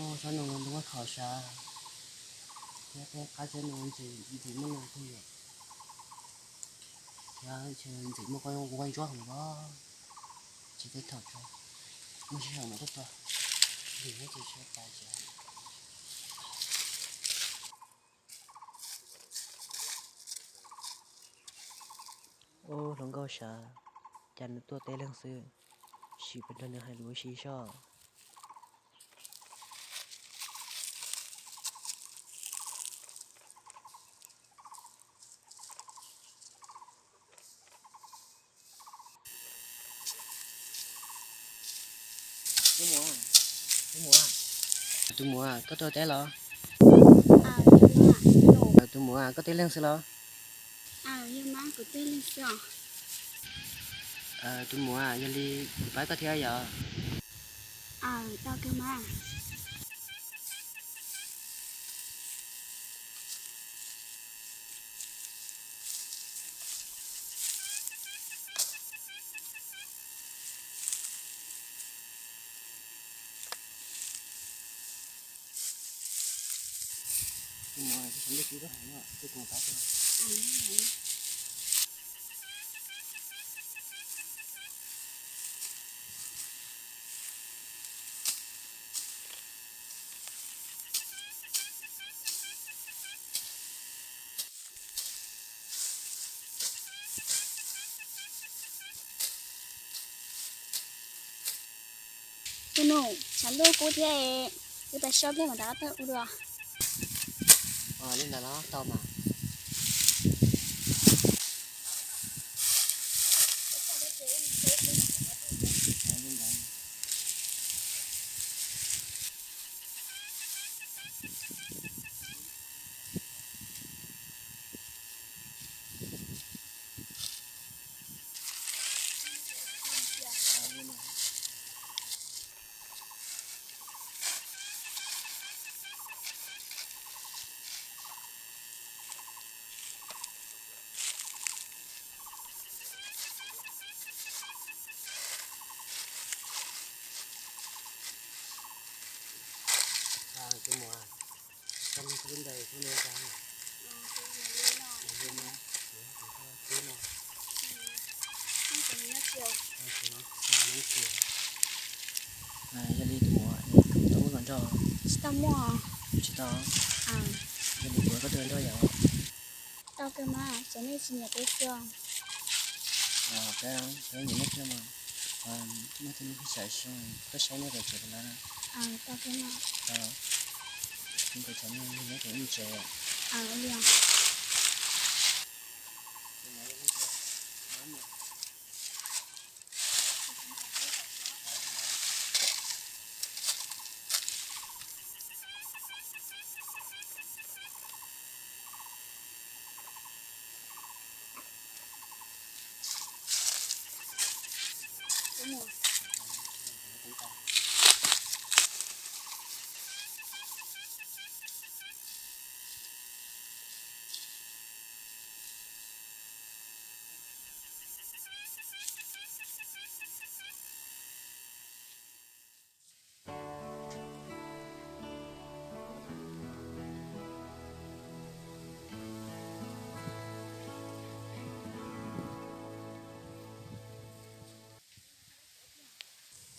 Ub, sab noo no ntub khaus sab, thiab peb qab teb no ntxim muaj noo kawg yom. Thiab ntxim muaj qoob loo, qoob ntsuab heev os. Tsis teb thaum tso, muaj sij hawm mas tuaj tua, vim neb tsis tshua tas tsev. Ub, hluas nkauj sav, cas nws tuaj teb leeg xwb, sim pes nrog nws hais lus ua si soj. Tus muam, tus muam, tus muam, koj tuaj teb los? Tus muam, koj teb leeg xwb los? Tus muam, yog li kuv pab koj thiab yom. Tus nus, tshav ntuj kub thiab, wb pais so dej mas rov qab tuaj ua dua. Li ntawd los tau mas. Tus muam, koj nug kuv lub npe, kuv nug koj. Kuv nug, kuv nug, kuv nug. Yog li tus muam, koj tau muaj hluas nraug? Tsis tau muaj. Tsis tau? Yog li puas koj tus hluas nraug yom? Tau kawg mas, tseem nej tsis nyiam peb xwb. Peb nyiam nej kawg mas. Muaj tej lub sij hawm xwb koj saib nej kom tsev puas lawv na. Tau kawg mas. Kuv cov nej nyob kom ib tsev. Ua li os.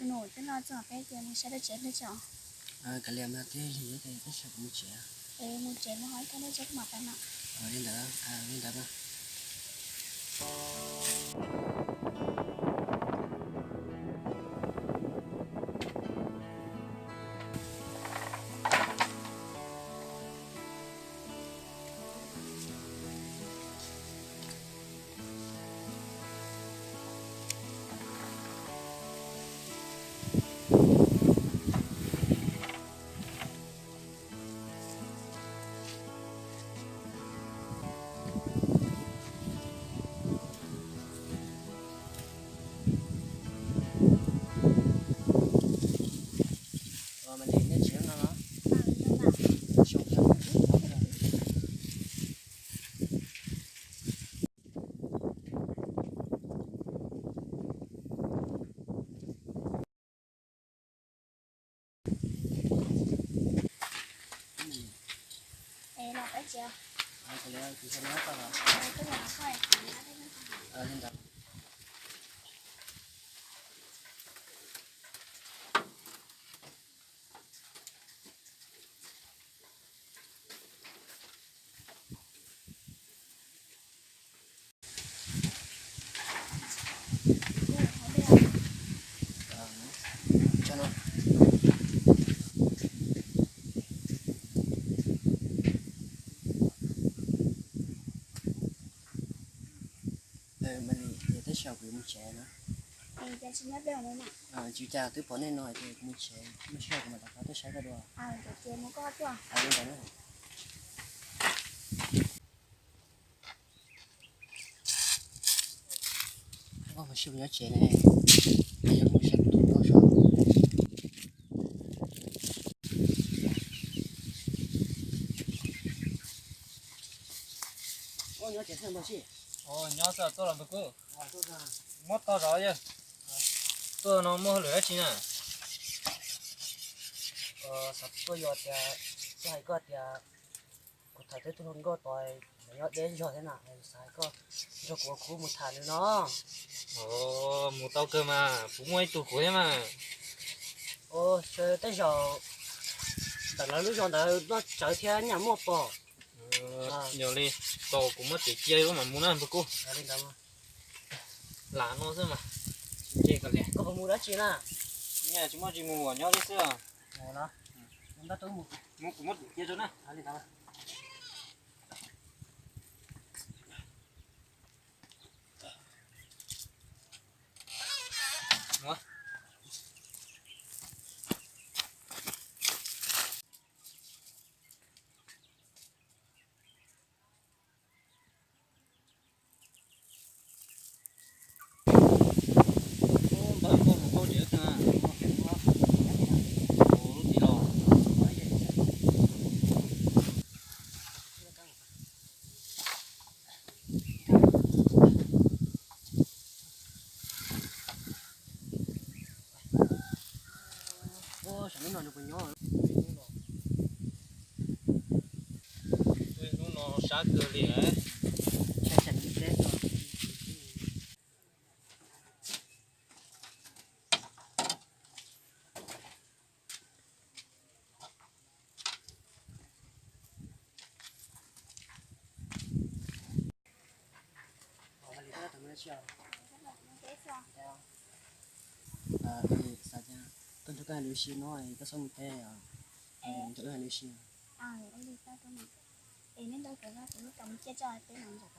Tus nus, twb no txog peb ces mus saib dab tsev pliag tso. Kav liam mas, twb lig ces peb sawv kuv mus tsev. Mus tsev mus hais koj dab tsev kuv mam pais no. Li ntawd, li ntawd mas. Mas nim ces teb chaws kuv yuav mus tsev na. Tsis ua cas, twb pom nej no ces kuv mus tsev, muaj sij hawm kuv mam rov qab tuaj saib koj dua. Li ntawd na. Koj mus sib nyob tsev ne, yog mus saib kuv tus nraug zog. Nyob tsev thiab npawg Sij? Nyob xwb, tuaj los npawg Kub. Muab tog zov yawg. Tuaj no muaj hauj lwm dab tsi na? Xav tuaj yos tias, xav hais koj tias kuv tham tau ib tug hluas nkauj tod, nws nyob deb zog thiab na, xav hais koj nrog kuv ua khub mus tham nws no. Mus tau kawg mas, kuv muaj ib tug kuv thiab mas. Sawv tej zaum ntawm lawv lub zos ntawd noj tsawv thiab nyaj muaj pom. Yog li, tos kuv muab txiav cia lub mam mus na npawg Kub. Lam no xwb mas, ntse kom liam. Koj puas mus dab tsi na? Nyaj tsis muaj tsis mus, nyob li xwb. Mus, kuv muab txiav cia rau na. Ntawd koj mus tau tsev na. Ua lub tim los. Tshav kawg li. Koj nrog koj hais lus ua si no, koj txhob mus teb os. Nrog wb hais lus ua si. Es nej nrog kuv, kuv lub kaus mus ciaj tso peb mam mus.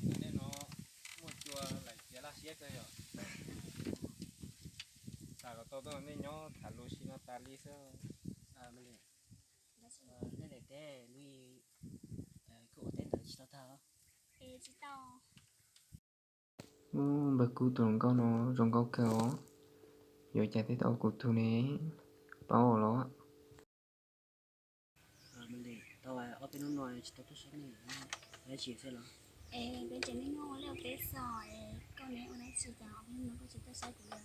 Tus nej no muaj cua laim tiav laj siab kawg yom. Xav kom tau tuaj nej nyob tham lus si no tas li xwb. Nej daim teb li, kuv ua teb ntawd tsis tau tag. Ub, npawg Kub tus hluas nkauj no zoo nkauj kawg os. Yuav cas thiaj tau kuv tug ne, paub los. Tau ob peb hnub no tsis tau tuaj saib nej, dab tsi xwb los? Es peb tsev neeg ua liaj ua teb xwb es koj ne ua dab tsi cas ob peb hnub no koj tsis tuaj saib kuv li?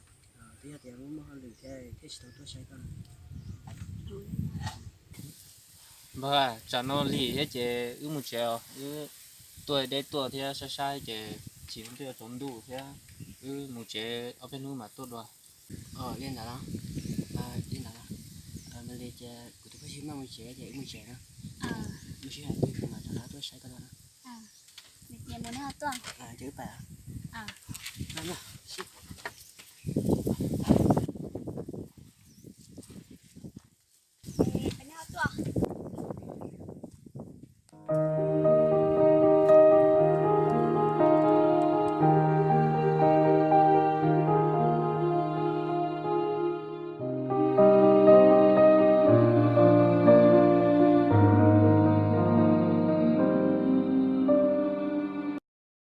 Twb yog tias muaj muaj hauj lwm thiab thiaj tsis tau tuaj saib koj. Npawg, tsam no lig thiab ces wb mus tsev os, wb tuaj deb tuaj thiab saib saib ces tsis ntuj yuav tsaus ntuj thiab, wb mus tsev ob peb hnub mam tuaj dua. Li ntawd los, li ntawd los, li ces kuv tus phooj ywg maj mus tsev ces wb mus tsev na. Mus sib hais twg kuv mam rov qab tuaj saib koj dua na. Ces wb pais.